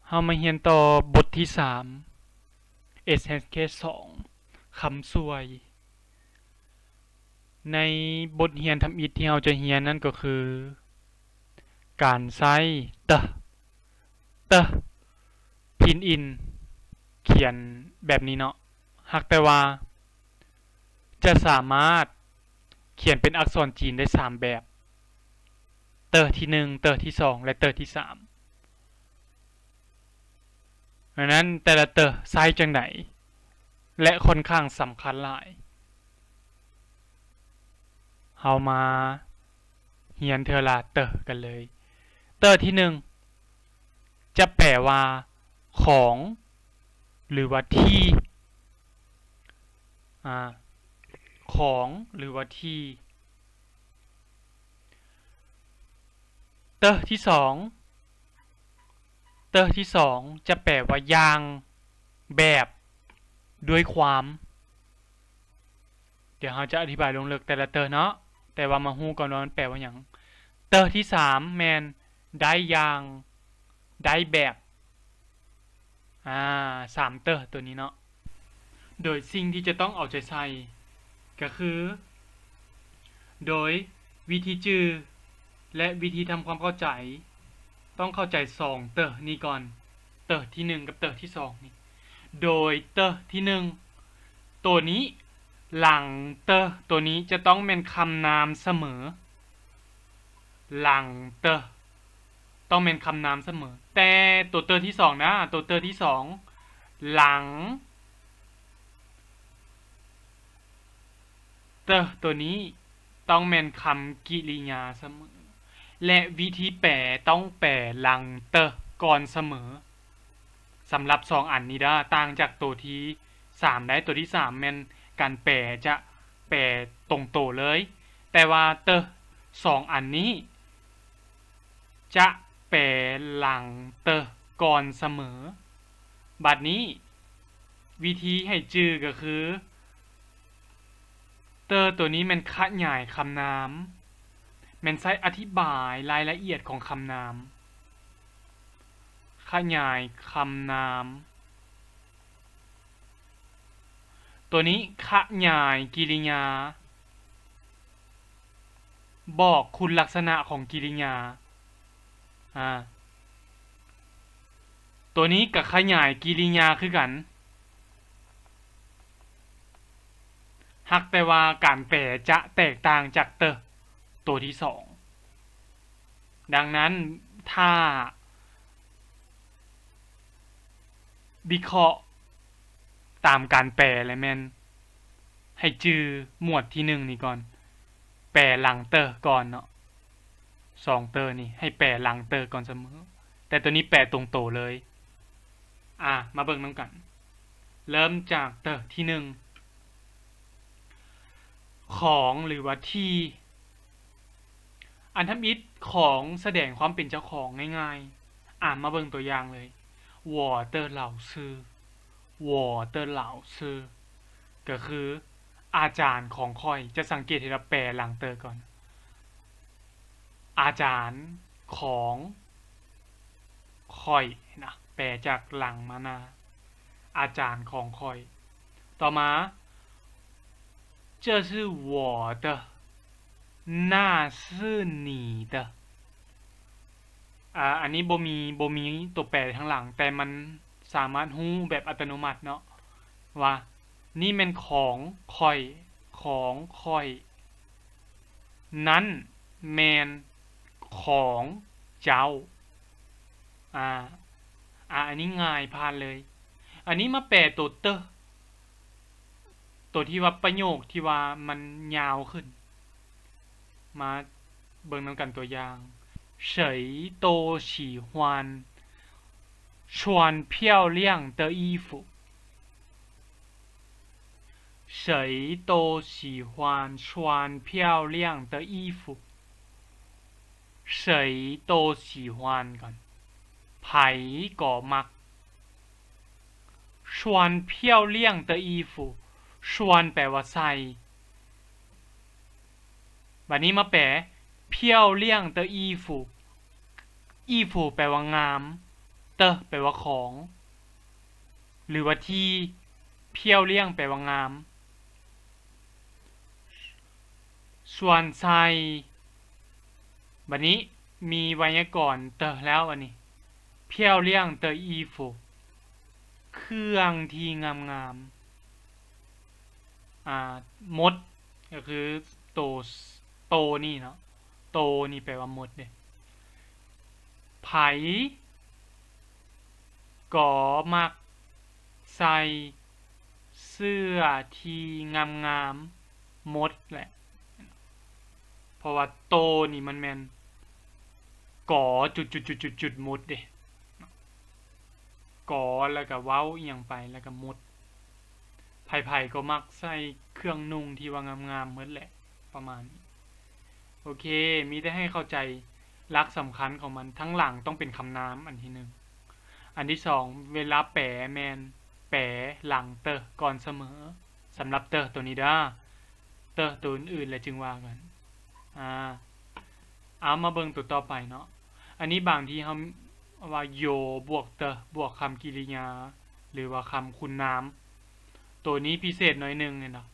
ເຮົາມາຮຽນຕໍ່ບົດທີສາມ ເອສແຮດເຄສອງ ຄຳຊ່ວຍ. ໃນບົດຮຽນທຳອິດທີ່ເຮົາຈະຮຽນນັ້ນກໍຄື ການໃຊ້ ເຕີ ເຕີ ພິນອິນ ຂຽນແບບນີ້ເນາະ, ຫາກແຕ່ວ່າຈະສາມາດຂຽນເປັນອັກສອນຈີນໄດ້ສາມແບບ, ເຕີທີໜຶ່ງ, ເຕີທີສອງ ແລະ ເຕີທີສາມ. ດັ່ງນັ້ນ ແຕ່ລະເຕີໃຊ້ຈັ່ງໃດ ແລະ ຂ້ອນຂ້າງສຳຄັນຫຼາຍ. ເຮົາມາຮຽນເທື່ອລະເຕີກັນເລີຍ. ເຕີທີໜຶ່ງ ຈະແປວ່າ ຂອງ ຫຼືວ່າ ທີ່ ອາ ຂອງ ຫຼືວ່າ ທີ່. ເຕີທີສອງ ເຕີທີສອງ ຈະແປວ່າ ຢ່າງ, ແບບ, ດ້ວຍຄວາມ. ດຽວເຮົາຈະອະທິບາຍລົງເລິກແຕ່ລະເຕີເນາະ, ແຕ່ວ່າມາຮູ້ກ່ອນວ່າມັນແປວ່າຫຍັງ. ເຕີທີສາມ ແມ່ນ ໄດ້ຢ່າງ, ໄດ້ແບບ. ອາ ສາມເຕີໂຕນີ້ເນາະ. ໂດຍສິ່ງທີ່ຈະຕ້ອງເອົາໃຈໃສ່ກະຄື ໂດຍວິທີຈື່ ແລະ ວິທີທຳຄວາມເຂົ້າໃຈ, ຕ້ອງເຂົ້າໃຈສອງເຕີນີ້ກ່ອນ, ເຕີທີໜຶ່ງກັບເຕີທີສອງນີ້. ໂດຍເຕີທີໜຶ່ງ ໂຕນີ້ ຫຼັງເຕີໂຕນີ້ຈະຕ້ອງແມ່ນຄຳນາມສະເໝີ. ຫຼັງເຕີ ຕ້ອງແມ່ນຄຳນາມສະເໝີ. ແຕ່ໂຕເຕີທີສອງນະ, ໂຕເຕີທີສອງ ຫຼັງເຕີໂຕນີ້ຕ້ອງແມ່ນຄຳກິລິຍາສະເໝີ ແລະ ວິທີແປຕ້ອງແປຫຼັງເຕີກ່ອນສະເໝີ. ສຳລັບສອງອັນນີ້ເດີ ຕ່າງຈາກໂຕທີສາມໄດ໋. ໂຕທີສາມແມ່ນການແປຈະແປຕົງໂຕເລີຍ, ແຕ່ວ່າເຕີສອງອັນນີ້ຈະແປຫຼັງເຕີກ່ອນສະເໝີ. ບັດນີ້ ວິທີໃຫ້ຈື່ກະຄື ເຕີໂຕນີ້ແມ່ນຂະຫຍາຍຄຳນາມ, ແມ່ນໃຊ້ອະທິບາຍລາຍລະອຽດຂອງຄຳນາມ, ຂະຫຍາຍຄຳນາມ. ໂຕນີ້ຂະຫຍາຍກິລິຍາ, ບອກຄຸນລັກສະນະຂອງກິລິຍາ. ອາ ໂຕນີ້ກະຂະຫຍາຍກິລິຍາຄືກັນ, ຫາກແຕ່ວ່າການແປຈະແຕກຕ່າງຈາກເຕີໂຕທີສອງ. ດັ່ງນັ້ນ ຖ້າວິເຄາະຕາມການແປແລ້ວແມ່ນໃຫ້ຈື່ໝວດທີໜຶ່ງນີ້ກ່ອນ, ແປຫຼັງເຕີກ່ອນເນາະ. ສອງເຕີນີ້ໃຫ້ແປຫຼັງເຕີກ່ອນສະເໝີ, ແຕ່ໂຕນີ້ແປຕົງໂຕເລີຍ. ອາ ມາເບິ່ງນຳກັນ. ເລີ່ມຈາກເຕີທີໜຶ່ງ ຂອງ ຫຼືວ່າ ທີ່. ອັນທຳອິດ ຂອງ ສະແດງຄວາມເປັນເຈົ້າຂອງງ່າຍໆ. ອາ ມາເບິ່ງຕົວຢ່າງເລີຍ. 我的老师, 我的老师 ກໍຄື ອາຈານຂອງຂ້ອຍ. ຈະສັງເກດເຫັນວ່າແປຫຼັງເຕີກ່ອນ. ອາຈານຂອງຂ້ອຍນະ, ແປຈາກຫຼັງມາໜ້າ. ອາຈານຂອງຂ້ອຍ. ຕໍ່ມາ 这是我的, 那是你的. ອາ ອັນນີ້ບໍ່ມີ ບໍ່ມີຕົວແປທາງຫຼັງ, ແຕ່ມັນສາມາດຮູ້ແບບອັດຕະໂນມັດເນາະ ວ່ານີ້ແມ່ນຂອງຂ້ອຍ, ຂອງຂ້ອຍ. ນັ້ນແມ່ນຂອງເຈົ້າ. ອາ ອາ ອັນນີ້ງ່າຍ ຜ່ານເລີຍ. ອັນນີ້ມາແປໂຕເຕີ ໂຕທີ່ວ່າປະໂຫຍກທີ່ວ່າມັນຍາວຂຶ້ນ. ມາເບິ່ງນຳກັນຕົວຢ່າງ. 谁都喜欢穿漂亮的衣服. 谁都喜欢穿漂亮的衣服. 谁都喜欢 ກ່ອນ. ໃຜກໍມັກ. 穿漂亮的衣服. 穿 ແປວ່າໃສ່. ບັດນີ້ມາແປ 漂亮的衣服. 衣服 ແປວ່າງາມ. ເຕີ ແປວ່າຂອງ ຫຼືວ່າທີ່. ພຽວລ້ຽງ ແປວ່າງາມ. ຊວນໄຊ ບັດນີ້ມີໄວຍາກອນເຕີແລ້ວ ອັນນີ້ ພຽວລ້ຽງເຕີອີໂຟ ເຄື່ອງທີ່ງາມໆ ອ່າ ມົດ ກໍຄືໂຕ ໂຕນີ້ເນາະ ໂຕນີ້ແປວ່າມົດເດ້. ໃຜກໍມັກໃສ່ເສື້ອທີ່ງາມໆໝົດແຫຼະ ເພາະວ່າໂຕນີ້ມັນແມ່ນກໍຈຸດໆໆໝົດເດ້. ກໍ ແລ້ວກໍເວົ້າອີ່ຫຍັງໄປ ແລ້ວກໍໝົດ. ໃຜໆກໍມັກໃສ່ເຄື່ອງນຸ່ງທີ່ວ່າງາມໆໝົດແຫຼະ ປະມານນີ້. ໂອເຄ ມີແຕ່ໃຫ້ເຂົ້າໃຈຫຼັກສຳຄັນຂອງມັນ. ທາງຫຼັງຕ້ອງເປັນຄຳນາມ ອັນທີໜຶ່ງ. ອັນທີສອງ ເວລາແປແມ່ນແປຫຼັງເຕີກ່ອນສະເໝີ ສຳລັບເຕີໂຕນີ້ເດີ. ເຕີໂຕອື່ນໆແລ້ວຈຶ່ງວ່າກັນ. ອາ ເອົາ ມາເບິ່ງໂຕຕໍ່ໄປເນາະ. ອັນນີ້ບາງທີເຮົາວ່າໂຍບວກເຕີບວກຄຳກິລິຍາ ຫຼືວ່າຄຳຄຸນນາມ. ໂຕນີ້ພິເສດໜ້ອຍໜຶ່ງເຫັນບໍ່?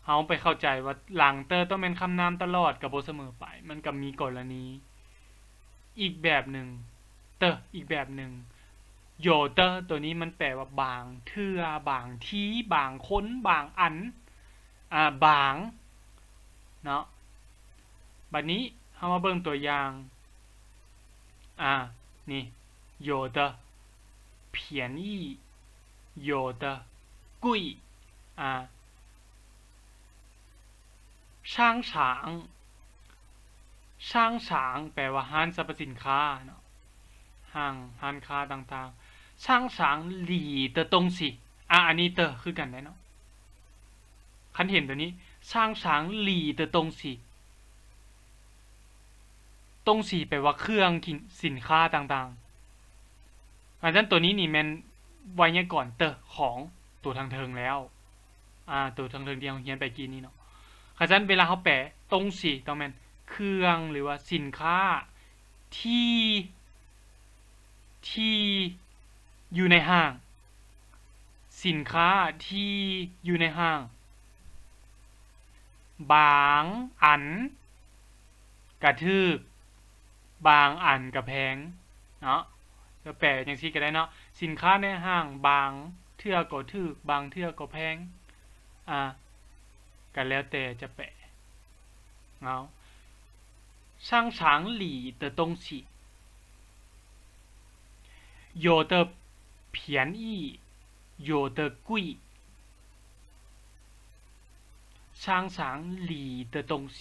ເຮົາໄປເຂົ້າໃຈວ່າຫຼັງເຕີຕ້ອງແມ່ນຄຳນາມຕະຫຼອດ ກໍບໍ່ສະເໝີໄປ. ມັນກໍມີກໍລະນີອີກແບບໜຶ່ງ ເຕີອີກແບບໜຶ່ງ. ໂຍເຕີໂຕນີ້ມັນແປວ່າບາງເທື່ອ, ບາງທີ, ບາງຄົນ, ບາງອັນ, ອາ, ບາງເນາະ. ບັດນີ້ເຮົາມາເບິ່ງຕົວຢ່າງ ອາ ນີ້ 有的便宜 有的贵 ອາ 商场 商场 ແປວ່າຮ້ານສັບພະສິນຄ້າເນາະ ຫ້າງ ຮ້ານຄ້າຕ່າງໆ. 商场里的东西 ອາ ອັນນີ້的ຄືກັນເດ້ເນາະ. ຄັນເຫັນຕົວນີ້ 商场里的东西 东西 ແປວ່າເຄື່ອງ ສິນຄ້າຕ່າງໆ. ອາ ສະນັ້ນຕົວນີ້ນີ້ແມ່ນໄວຍາກອນ的ຂອງຕົວທາງເທິງແລ້ວ ອາ ຕົວທາງເທິງທີ່ເຮົາຮຽນໄປກີ້ນີ້ເນາະ. ຄັນຊັ້ນເວລາເຮົາແປ 东西 ຕ້ອງແມ່ນເຄື່ອງ ຫຼືວ່າສິນຄ້າທີ່ ທີ່ຢູ່ໃນຫ້າງ ສິນຄ້າທີ່ຢູ່ໃນຫ້າງ. ບາງອັນກະຖືກ ບາງອັນກະແພງເນາະ. ຈະແປຈັ່ງຊີ້ກະໄດ້ເນາະ ສິນຄ້າໃນຫ້າງບາງເທື່ອກໍຖືກ ບາງເທື່ອກໍແພງ ອາ ກະແລ້ວແຕ່ຈະແປເນາະ. 商场里的东西 有的便宜 有的贵 商场里的东西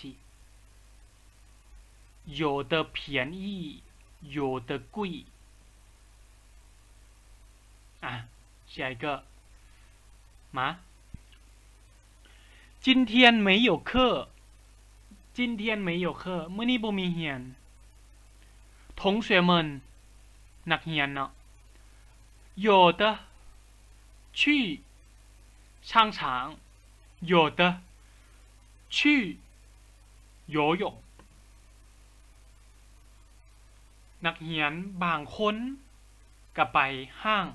有的便宜 有的贵 ອາ 下一个 ມາ 今天没有课 今天没有课 ມື້ນີ້ບໍ່ມີຮຽນ. 同学们 ນັກຮຽນເນາະ 有的去商场 有的去游泳 ນັກຮຽນບາງຄົນກະໄປຫ້າງ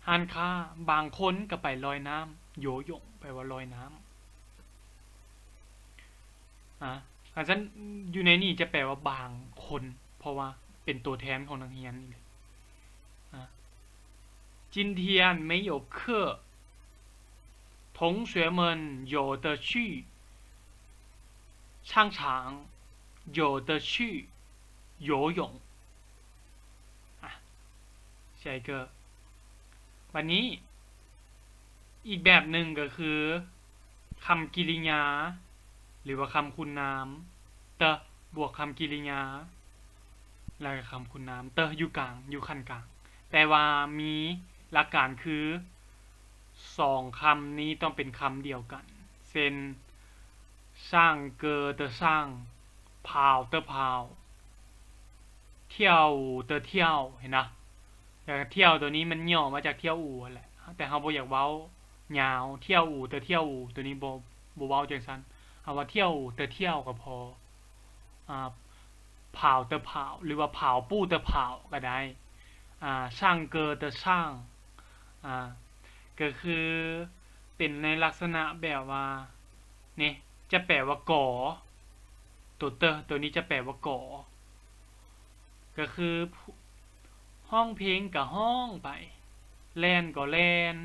ຮ້ານຄ້າ ບາງຄົນກະໄປລອຍນ້ຳ ໂຢຢົງ ແປວ່າລອຍນ້ຳ. ອາ ຄັນຊັ້ນຢູ່ໃນນີ້ຈະແປວ່າບາງຄົນ ເພາະວ່າເປັນຕົວແທນຂອງນັກຮຽນນີ້ແຫຼະ. ອາ 今天没有课 同学们有的去商场 有的去游泳 ອາ 下一个 ບັດນີ້ ອີກແບບໜຶ່ງກໍຄື ຄຳກິລິຍາ ຫຼືວ່າຄຳຄຸນນາມ 的 ບວກຄຳກິລິຍາ ແລ້ວກໍຄຳຄຸນນາມ 的 ຢູ່ກາງ ຢູ່ຂັ້ນກາງ ແຕ່ວ່າມີຫຼັກການຄື ສອງຄຳນີ້ຕ້ອງເປັນຄຳດຽວກັນ ເຊັ່ນ 上课的上 跑的跑 跳舞的跳 ເຫັນບໍ່? ແລ້ວກໍ跳 ຕົວນີ້ມັນຫຍໍ້ມາຈາກ跳舞ຫັ້ນແຫຼະ ແຕ່ເຮົາບໍ່ຢາກເວົ້າຍາວ 跳舞的跳 ຕົວນີ້ບໍ່ ບໍ່ເວົ້າຈັ່ງຊັ້ນ ເຮົາວ່າ跳舞的跳ກໍພໍ ອາ 跑的跑 ຫຼືວ່າ跑步的跑ກໍໄດ້.啊，唱歌的唱 ອ່າ ກໍຄືເປັນໃນລັກສະນະແບບວ່າ ນີ້ ຈະແປວ່າກອ ໂຕເຕີ ໂຕນີ້ຈະແປວ່າກອ ກໍຄື ຮ້ອງເພງກໍຮ້ອງໄປ ແລ່ນກໍແລ່ນ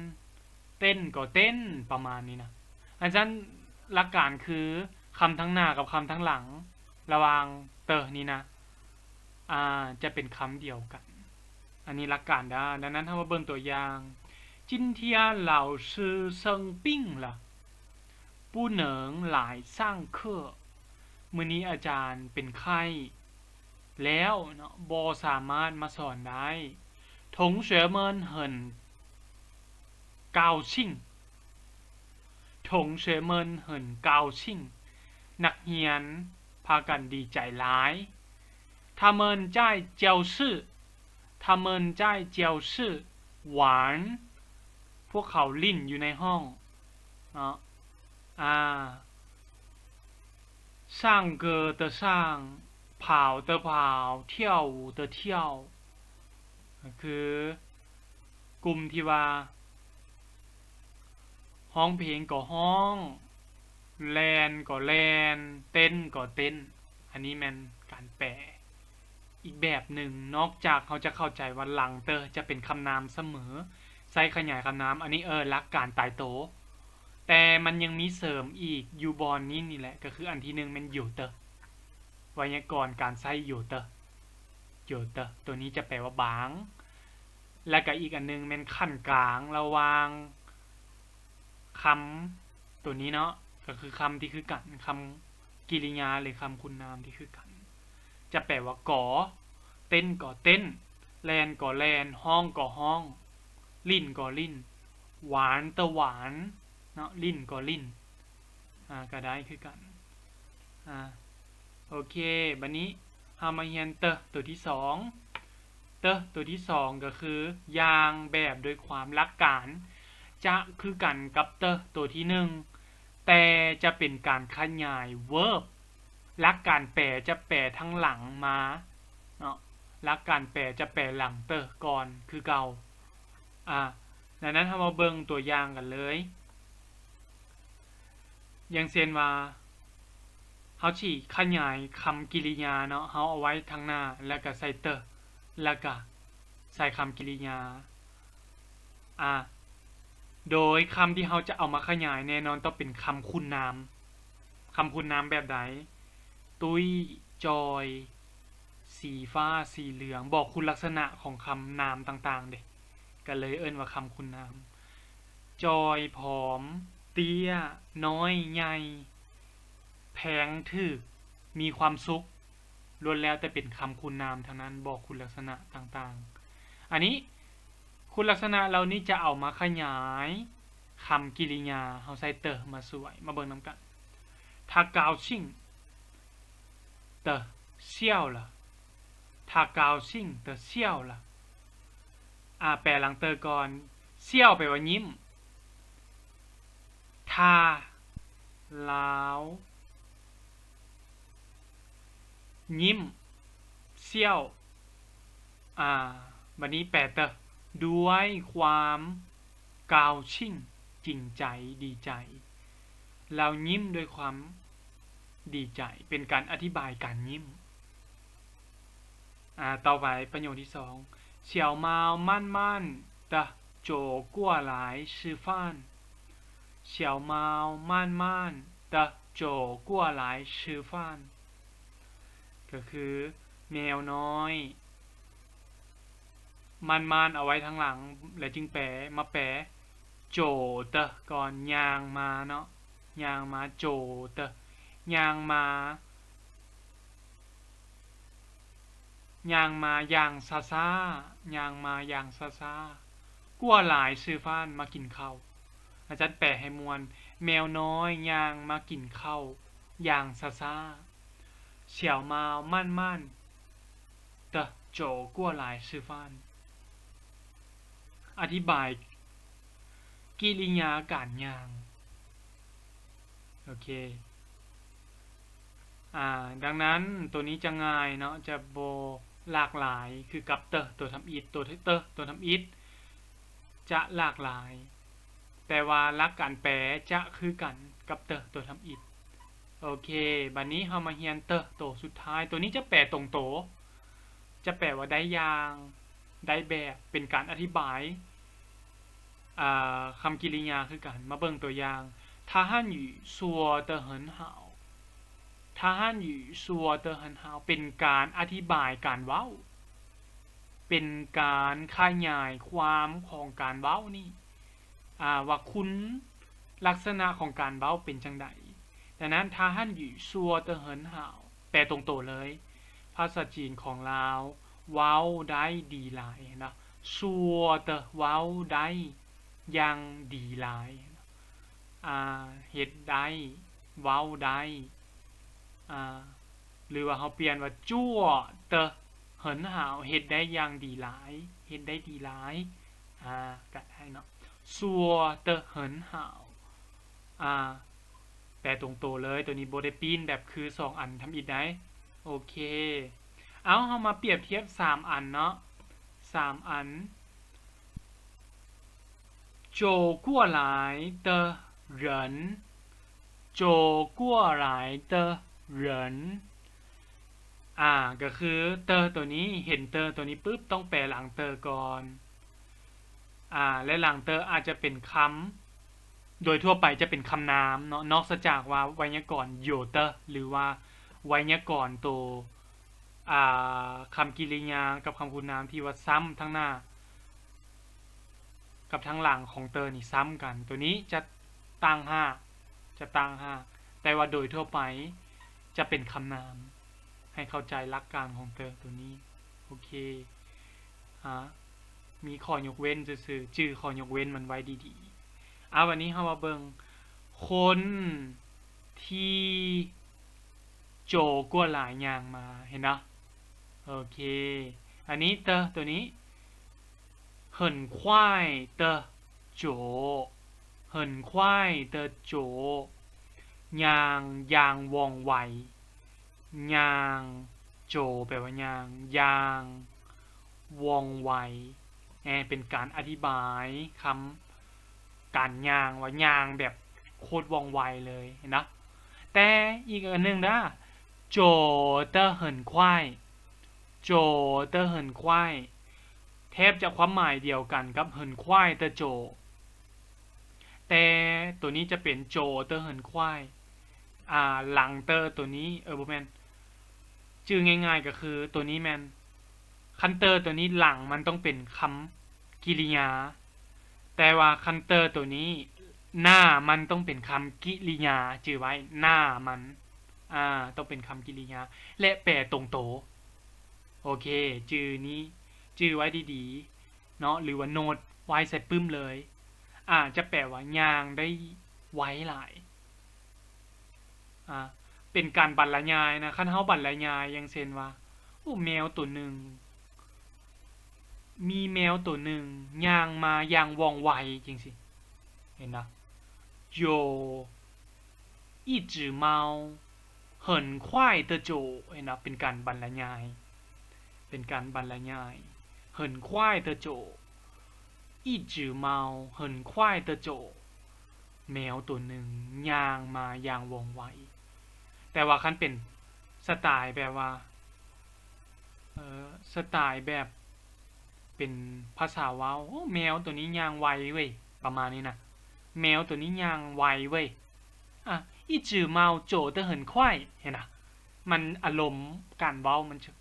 ເຕັ້ນກໍເຕັ້ນ ປະມານນີ້ນະ. ອັນຊັ້ນຫຼັກການຄືຄຳທາງໜ້າກັບຄຳທາງຫຼັງ ລະຫວ່າງເຕີນີ້ນະ ອ່າ ຈະເປັນຄຳດຽວກັນ. ອັນນີ້ຫຼັກການເດີ້. ດັ່ງນັ້ນ ເຮົາມາເບິ່ງຕົວຢ່າງ 今天老师生病了 不能来上课 ມື້ນີ້ອາຈານເປັນໄຂ້ແລ້ວເນາະ ບໍ່ສາມາດມາສອນໄດ້. 同学们很高兴 同学们很高兴 ນັກຮຽນພາກັນດີໃຈຫຼາຍ. 他们在教室 他们在教室玩 ພວກເຂົາຫຼິ້ນຢູ່ໃນຫ້ອງເນາະ ອ່າ 唱歌的唱 跑的跑 跳舞的跳 ກໍຄືກຸ່ມທີ່ວ່າ ຮ້ອງເພງກໍຮ້ອງ ແລ່ນກໍແລ່ນ ເຕັ້ນກໍເຕັ້ນ. ອັນນີ້ແມ່ນການແປອີກແບບໜຶ່ງ ນອກຈາກເຮົາຈະເຂົ້າໃຈວ່າຫຼັງເຕີຈະເປັນຄຳນາມສະເໝີ ໃຊ້ຂະຫຍາຍຄຳນາມ ອັນນີ້ ເອີ ຫຼັກການຕາຍໂຕ. ແຕ່ມັນຍັງມີເສີມອີກຢູ່ບ່ອນນີ້ນີ້ແຫຼະ ກໍຄືອັນທີໜຶ່ງແມ່ນ 有的 ໄວຍາກອນການໃຊ້ 有的 有的 ໂຕນີ້ຈະແປວ່າບາງ ແລະກະອີກອັນໜຶ່ງແມ່ນຂັ້ນກາງລະຫວ່າງຄຳໂຕນີ້ເນາະ ກໍຄືຄຳທີ່ຄືກັນ ຄຳກິລິຍາ ຫຼື ຄຳຄຸນນາມທີ່ຄືກັນ ຈະແປວ່າກອ ເຕັ້ນກໍເຕັ້ນ ແລ່ນກໍແລ່ນ ຮ້ອງກໍຮ້ອງ ຫຼິ້ນກໍຫຼິ້ນ 玩的玩 ເນາະ ຫຼິ້ນກໍຫຼິ້ນ ອ່າ ກໍໄດ້ຄືກັນ. ອ່າ ໂອເຄ ບັດນີ້ເຮົາມາຮຽນ 的 ໂຕທີສອງ. 的 ໂຕທີສອງ ກໍຄືຢ່າງແບບໂດຍຄວາມ ຫຼັກການຈະຄືກັນກັບ 的 ໂຕທີໜຶ່ງ ແຕ່ຈະເປັນການຂະຫຍາຍ verb. ຫຼັກການແປຈະແປທາງຫຼັງມາເນາະ ຫຼັກການແປຈະແປຫຼັງ 的 ກ່ອນຄືເກົ່າ. ອ່າ ດັ່ງນັ້ນເຮົາມາເບິ່ງຕົວຢ່າງກັນເລີຍ. ຢ່າງເຊັ່ນວ່າ ເຮົາຊິຂະຫຍາຍຄຳກິລິຍາເນາະ ເຮົາເອົາໄວ້ທາງໜ້າ ແລ້ວກະໃສ່ 的 ແລ້ວກະໃສ່ຄຳກິລິຍາ. ອ່າ ໂດຍຄຳທີ່ເຮົາຈະເອົາມາຂະຫຍາຍແນ່ນອນຕ້ອງເປັນຄຳຄຸນນາມ. ຄຳຄຸນນາມແບບໃດ? ຕຸ້ຍ, ຈອຍ, ສີຟ້າ, ສີເຫຼືອງ ບອກຄຸນລັກສະນະຂອງຄຳນາມຕ່າງໆເດ້ ກໍເລີຍເອີ້ນວ່າຄຳຄຸນນາມ. ຈອຍ, ຜອມ, ເຕ້ຍ, ນ້ອຍ, ໃຫຍ່, ແພງ, ຖືກ, ມີຄວາມສຸກ ລ້ວນແລ້ວແຕ່ເປັນຄຳຄຸນນາມທັງນັ້ນ ບອກຄຸນລັກສະນະຕ່າງໆ. ອັນນີ້ ຄຸນລັກສະນະເຫຼົ່ານີ້ຈະເອົາມາຂະຫຍາຍຄຳກິລິຍາ ເຮົາໃຊ້ 的 ມາຊ່ວຍ. ມາເບິ່ງນຳກັນ. 他高兴地笑了. 他高兴地笑了. ອາ ແປຫຼັງ 的 ກ່ອນ. 笑 ແປວ່າຍິ້ມ. 他 ລາວ ຍິ້ມ 笑. ອາ ບັດນີ້ແປ 的 ດ້ວຍຄວາມ 高兴 ຈິງໃຈ ດີໃຈ. ລາວຍິ້ມດ້ວຍຄວາມດີໃຈ ເປັນການອະທິບາຍການຍິ້ມ. ອາ ຕໍ່ໄປປະໂຫຍກທີສອງ. 小猫慢慢地走过来吃饭. 小猫慢慢地走过来吃饭. ກໍຄືແມວນ້ອຍ 慢慢 ເອົາໄວ້ທາງຫຼັງ ແລ້ວຈຶ່ງແປ ມາແປ 走的 ກ່ອນ ຍ່າງມາເນາະ ຍ່າງມາ 走的 ຍ່າງມາ ຍ່າງມາຢ່າງຊ້າໆ ຍ່າງມາຢ່າງຊ້າໆ. 过来吃饭 ມາກິນເຂົ້າ. ອາຈານແປໃຫ້ມ່ວນ ແມວນ້ອຍຍ່າງມາກິນເຂົ້າຢ່າງຊ້າໆ. 小猫慢慢地走过来吃饭. ອະທິບາຍ ກິລິຍາການຍ່າງ. ໂອເຄ ອາ ດັ່ງນັ້ນ ໂຕນີ້ຈະງ່າຍເນາະ ຈະບໍ່ ຫຼາກຫຼາຍ ຄືກັບ 的 ຕົວທຳອິດ ຕົວ 的 ຕົວທຳອິດ ຈະຫຼາກຫຼາຍ, ແຕ່ວ່າຫຼັກການແປຈະຄືກັນກັບ 的 ຕົວທຳອິດ. ໂອເຄ, ບັດນີ້ເຮົາມາຮຽນ 的 ໂຕສຸດທ້າຍ. ໂຕນີ້ຈະແປຕົງໂຕ, ຈະແປວ່າໄດ້ຢ່າງ, ໄດ້ແບບ, ເປັນການອະທິບາຍ ອາ ຄຳກິລິຍາຄືກັນ. ມາເບິ່ງຕົວຢ່າງ, 他汉语说得很好. 他汉语说得很好 ເປັນການອະທິບາຍການເວົ້າ, ເປັນການຂະຫຍາຍຄວາມຂອງການເວົ້ານີ້ ອາ ວ່າຄຸນ ລັກສະນະຂອງການເວົ້າເປັນຈັ່ງໃດ. ດັ່ງນັ້ນ 他汉语说得很好 ແປຕົງໂຕເລີຍ, ພາສາຈີນຂອງລາວ ເວົ້າໄດ້ດີຫຼາຍເນາະ. 说得 ເວົ້າໄດ້ ຢ່າງດີຫຼາຍ ອາ ເຮັດໄດ້ ເວົ້າໄດ້ ອາ ຫຼືວ່າເຮົາປ່ຽນວ່າ 做得很好 ເຮັດໄດ້ຢ່າງດີຫຼາຍ ເຮັດໄດ້ດີຫຼາຍ ອາ ກະໄດ້ເນາະ. 说得很好 ອາ ແປຕົງໂຕເລີຍ, ໂຕນີ້ບໍ່ໄດ້ປີ້ນແບບຄືສອງອັນທຳອິດໃດ. ໂອເຄ, ເອົາ ເຮົາມາປຽບທຽບສາມອັນເນາະ, ສາມອັນ. 走过来的人, 走过来的人 ອາ ກໍຄື 的 ໂຕນີ້, ເຫັນ 的 ໂຕນີ້ປຶບ ຕ້ອງແປຫຼັງ 的 ກ່ອນ ອາ ແລະ ຫຼັງ 的 ອາດຈະເປັນຄຳ, ໂດຍທົ່ວໄປຈະເປັນຄຳນາມເນາະ, ນອກເສຍຈາກວ່າໄວຍາກອນ 有的 ຫຼືວ່າໄວຍາກອນໂຕ ອາ ຄຳກິລິຍາກັບຄຳຄຸນນາມທີ່ວ່າຊ້ຳທັງໜ້າ ກັບທາງຫຼັງຂອງ 的 ນີ້ຊ້ຳກັນ, ໂຕນີ້ຈະຕ່າງຫາກ, ຈະຕ່າງຫາກ, ແຕ່ວ່າໂດຍທົ່ວໄປຈະເປັນຄຳນາມ. ໃຫ້ເຂົ້າໃຈຫຼັກການຂອງ 的 ໂຕນີ້. ໂອເຄ, ອາ ມີຂໍ້ຍົກເວັ້ນຊື່ໆ, ຈື່ຂໍ້ຍົກເວັ້ນມັນໄວ້ດີໆ. ອາ ວັນນີ້ເຮົາມາເບິ່ງ ຄົນທີ່ โจ ກວດຫຼາຍຍ່າງມາ, ເຫັນເນາະ? ໂອເຄ, ອັນນີ້ 的 ໂຕນີ້ 很快的走, 很快的走, ຍ່າງຢ່າງວ່ອງໄວ, ຍ່າງ, โจ ແປວ່າຍ່າງ, ຢ່າງວ່ອງໄວ, ເປັນການອະທິບາຍຄຳການຍ່າງວ່າຍ່າງແບບໂຄດວ່ອງໄວເລີຍ, ເຫັນເນາະ? ແຕ່ອີກອັນໜຶ່ງເດີ້, 走得很快, 走得很快 ແທບຈະຄວາມໝາຍດຽວກັນກັບ 很快的走, ແຕ່ໂຕນີ້ຈະເປັນ โจ的很快, ອາ หลัง的 ໂຕນີ້, ເອີ ບໍ່ແມ່ນ, ຈື່ງ່າຍໆກໍຄືໂຕນີ້ແມ່ນ คัน 的 ໂຕນີ້ ຫຼັງມັນຕ້ອງເປັນຄຳກິລິຍາ, ແຕ່ວ່າ คัน 的 ໂຕນີ້ ໜ້າມັນຕ້ອງເປັນຄຳກິລິຍາ, ຈື່ໄວ້, ໜ້າມັນ, ອາ, ຕ້ອງເປັນຄຳກິລິຍາ ແລະ ແປຕົງໂຕ. ໂອເຄ, ຈື່ນີ້, ຈື່ໄວ້ດີໆເນາະ, ຫຼືວ່າໂນດໄວ້ໃສ່ປຶ້ມເລີຍ. ອາດຈະແປວ່າຍ່າງໄດ້ໄວຫຼາຍ. ອາ ເປັນການບັນລະຍາຍນະ, ຄັນເຮົາບັນລະຍາຍ ຢ່າງເຊັ່ນວ່າ ໂອ້ ແມວໂຕໜຶ່ງ, ມີແມວໂຕໜຶ່ງຍ່າງມາຢ່າງວ່ອງໄວ ຈັ່ງຊີ້, ເຫັນບໍ່? 有一只猫很快地走, ເຫັນບໍ່? ເປັນການບັນລະຍາຍ, ເປັນການບັນລະຍາຍ, 很快地走, 一只猫很快地走, ແມວໂຕໜຶ່ງຍ່າງມາຢ່າງວ່ອງໄວ. ແຕ່ວ່າຄັນເປັນສະໄຕແບບວ່າ ເອີ ສະໄຕແບບເປັນພາສາເວົ້າ, ໂອ້ ແມວໂຕນີ້ຍ່າງໄວເວີ້ຍ, ປະມານນີ້ນະ, ແມວໂຕນີ້ຍ່າງໄວເວີ້ຍ, ອາ 一只猫走得很快, ເຫັນນະ? ມັນອາລົມການເວົ້າມັນຈະ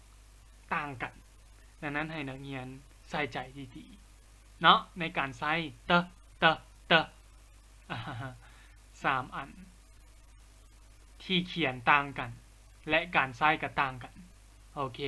ຕ່າງກັນ, ດັ່ງນັ້ນໃຫ້ນັກຮຽນໃສ່ໃຈດີໆເນາະ ໃນການໃຊ້ 的, 的, 的 ສາມອັນ ທີ່ຂຽນຕ່າງກັນ ແລະ ການໃຊ້ກໍຕ່າງກັນ. ໂອເຄ,